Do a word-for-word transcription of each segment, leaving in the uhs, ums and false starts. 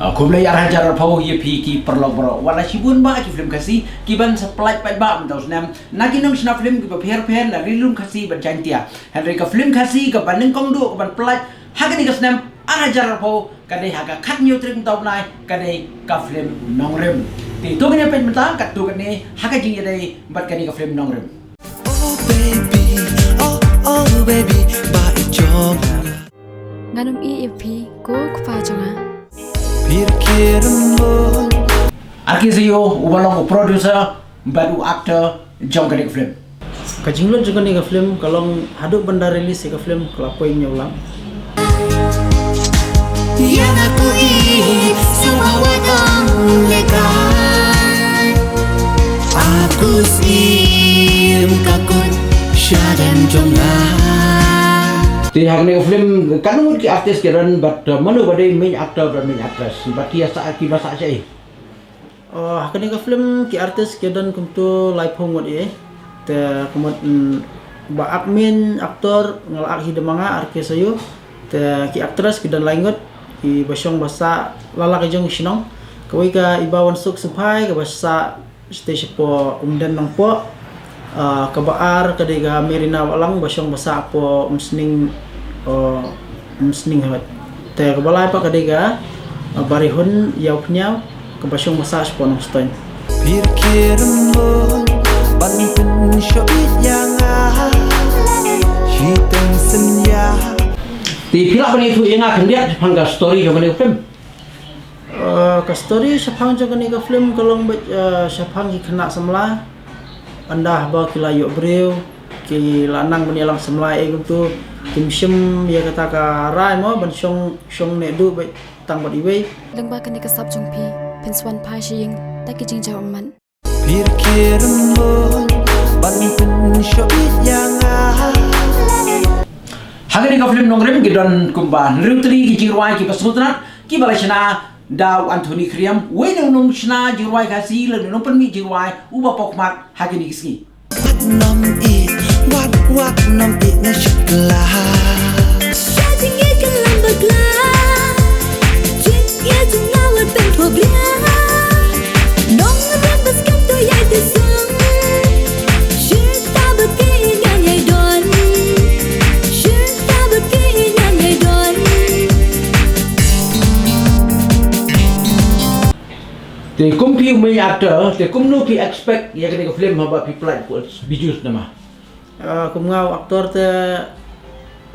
Ah, khublei ar hajar arphew ïa phi ki paralok baroh. Wat la shibun bah ki film Khasi kiban sa pynlait paidbah mynta u snem na ki nongshna film kiba pher pher na Ri Lum Khasi bad Jaiñtia. Hynrei ka film Khasi kaba nyngkong duh kaban pynlait ha kane ka snem ar hajar arphew ka dei ha ka khathynñiew tarik mynta u bnai, ka dei ka film Nongrim. Te to ngin ïa peit mynta katto katne ha ka jingïadei bad kane ka film Nongrim. Oh baby, oh oh baby, ba i jong nga. Ngan ym ïeh ïa phi ko kpa jong nga. Pyrkhat mo. Arki Sayo uba long u producer bad u actor jong kane ka film. Ka jinglut jong kane ka film ka long haduh ban da release ïa ka film ka la poi ñiewlang. Ïa nga ko i sngewbha wat ong lehkai. Aku sngewbha ka kut shadem jong nga. Te ha kane ka film katno ngut ki artist ki don bad, uh, mano ba dei main actor bad main actress bad ki ïa sa ki ba sa shaei? Oh, ha kane ka film ki artist ki don kumto laiphew ngut ïa. Te kumut, mm, ba ak main actor nga la ak hi da ma nga Arki Sayo. Te ki actress ki don lai ngut, ki ba shong ba sah la la ka jong shnong. Kawei ka Ibawansuk Suphai kaba sah shatei shapoh Umden Nongpoh. Ah, kaba ar ka dei ka Merina Wahlang ba shong ba sah hapoh Umsning, ah, Umsning Hawit. Te kaba lai pat ka dei ka, ah, Barihun Ïawphniaw kaba shong ba sah shapoh Nongstoiñ. Pyrkhat mo ban pynshoi ïa nga. Shiteng sen ïa. Te phi lah ban ïathuh ïa nga khyndiat shaphang ka story jong kane ka film? Eh, ka story shaphang jong kane ka film ka long beit, eh, shaphang ki khynnah samla. Ynda haba ki la ïoh briew ki la nang ban ïalang samla ei kumto, kim shym ïa kata ka rai mo ban shong, shong ne duh beit tang bad iwei. Lyngba kane ka sap jong phi phin swan phai sha ïing da ki jingjaw ummat. Pyrkhat mo ban pynshoi ïa nga. Ha kane ka film Nongrim ki don kumba hynriew tylli ki jingrwai kiba sngewtynnat kiba la shna da u Anthony Khyriem, uwei na u nongshna jingrwai Khasi lane u nongpynmih jingrwai uba pawkhmat ha kine ki sngi. Wat nym ïeh, wat, wat nym ïeh na shakla. Sha jingïeit ka lam bakla. Jingïeit jong nga wat pynthok ria. Nongrim ba skhem to ïai te song. Shita ba ki ïa ïai don. Shita ba ki ïa ïai don. Te kum phi u main actor, te kumno phi expect ïa kane ka film haba phi pynlait ko Bijou Cinema? Ah, kum nga u actor te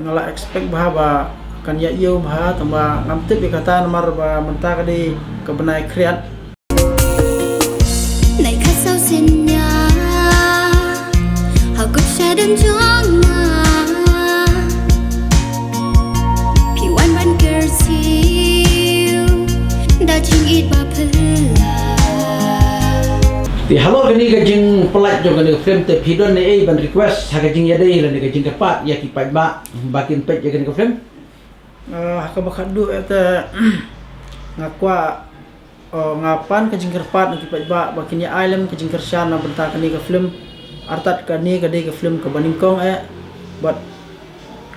nga la expect bha ba kan ïa ïew bha, tangba ngam tip ïa kata namar ba mynta ka dei ka bnai khriat. Nai ka saw senya ha kut shadem jong nga. Phi wan ban kyrsiew da jingïeit ba phylla. Te halor kane ka jingpynlait jong kane ka film te phi don ne ei ban request ha ka jingïadei lane ka jingkyrpad ïa ki paidbah ba kin peit ïa kane ka film? Eh, ha kaba khatduh eh te nga kwah, eh, nga pan ka jingkyrpad na ki paidbah ba kin ïa ai lem ka jingkyrshan na bynta kane ka film. Artat kane ka dei ka film kaba nyngkong eh. Bad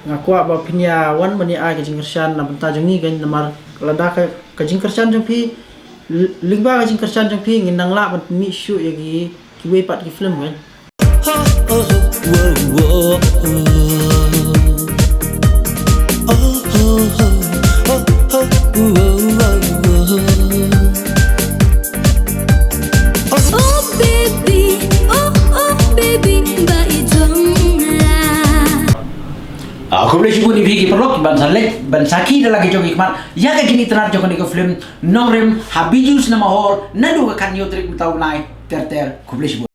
nga kwah ba phin ïa wan ban ïa ai ka jingkyrshan na bynta jong ngi kan namar lada ka, ka jingkyrshan jong phi, l-, lyngba ka jingkyrshan jong phi ngin nang lah ban pynmih shuh ïa ki, kiwei pat ki film kan. Oh baby, oh oh baby, ba i jong nga. Ah, khublei shibun ïa phi ki paralok ban sa leit ban sakhi da la ki jong ki khmat ïa ka jingïatynnad jong kane ka film Nongrim ha Bijou Cinema Hall naduh ka khathynñiew tarik mynta u bnai ter ter. Khublei shibun.